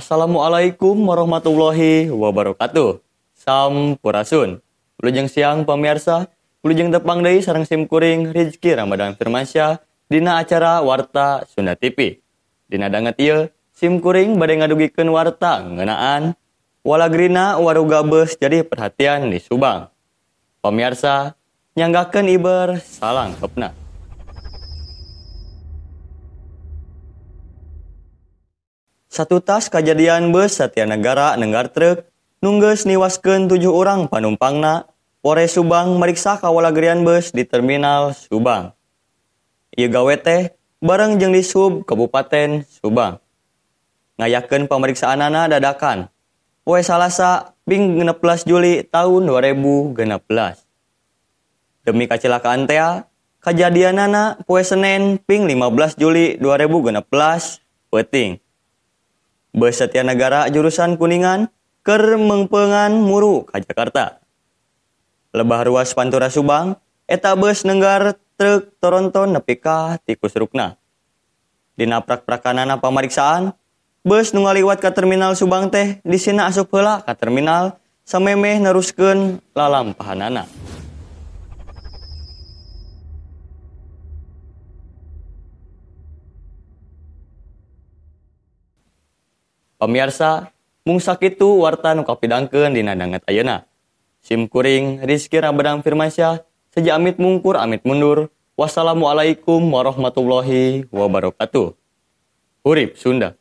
Assalamualaikum warahmatullahi wabarakatuh. Sampurasun. Wilujeng siang pemirsa, wilujeng tepang deui sareng sim kuring Rizky Ramadan Firmansyah dina acara Warta Sunda TV. Dina danget ieu, sim kuring bade ngadugikeun warta ngeunaan walagrina waruga beus jadi perhatian di Subang. Pemirsa, nyanggakeun iber salangkepna. Satutas kajadian bus Satya Negara nenggar truk nunggeus niwaskeun 7 orang panumpangna, Polres Subang meriksa kawalagrian bus di Terminal Subang. Ieu gawe teh bareng jeung Dishub Kabupaten Subang. Ngayakeun pameriksaanana dadakan poe Salasa ping 16 Juli tahun 2016. Demi kacilakaan tea, kajadianana poe Senin ping 15 Juli 2016 peuting. Bus Satya Negara jurusan Kuningan keur mengpengan muru ka Jakarta. Lebah ruas Pantura Subang, eta bus nenggar truk toronton nepi ka tikus rukna. Dina prak-prakanana pamariksaan, bus nu ngaliwat ka Terminal Subang teh disina asup heula ka terminal samemeh neruskeun lalampahanana. Pemirsa, mung sakitu warta nu kapidangkeun dina danget ayeuna. Sim kuring Rizky Ramadan Firmansyah, seja amit mungkur amit mundur. Wassalamualaikum warahmatullahi wabarakatuh. Hurip Sunda.